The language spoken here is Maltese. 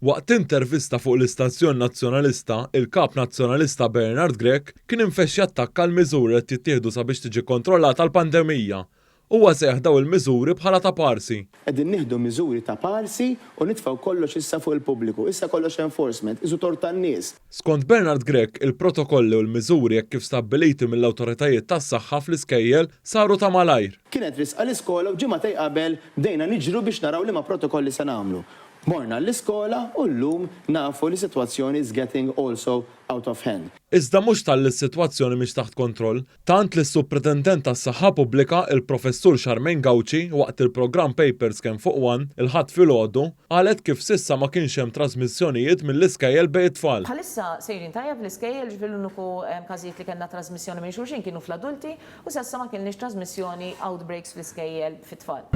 Waqt intervista fuq l-istazzjon Nazzjonalista, il-Kap Nazzjonalista Bernard Grech kien infexx jattakka l-miżuri li qed jittieħdu sabiex tiġi kkontrollata l-pandemija. Huwa sejjaħ dawn il-miżuri bħala ta' parsi. Qegħdin nieħdu miżuri ta' parsi u nitfgħu kollox issa fuq il-pubbliku. Issa kollox enforcement, qisu tort tan-nies. Skont Bernard Grech, il-protokolli u l-miżuri hekk kif stabbiliti mill-awtoritajiet tas-saħħa fl-iskejjel saru ta' malajr. Kienet risqa l-iskola u ġimagħtej qabel bdejna niġru biex naraw liema protokolli se nagħmlu. Morna l-iskola u llum nafu li sitwazzjoni is getting also out of hand. Iżda mhux talli s-sitwazzjoni mhix taħt kontroll, tant li s-Supretendent tas-Saħħa Pubblika, il-Professur Charmaine Gauci, waqt il-programm Papers Kemm Fuq One, il-Ħadd filgħodu, qalet kif s'issa ma kienx hemm trażmissjonijiet mill-iskejjel bejn it-tfal. Bħalissa sejrin tajjeb l-iskejjel, ġifieri l-uniku każijiet li kellna trażmissjoni minn xulxin kienu fl-adulti u s'issa ma kellniex trażmissjoni outbreaks fl-iskejjel fit-tfal.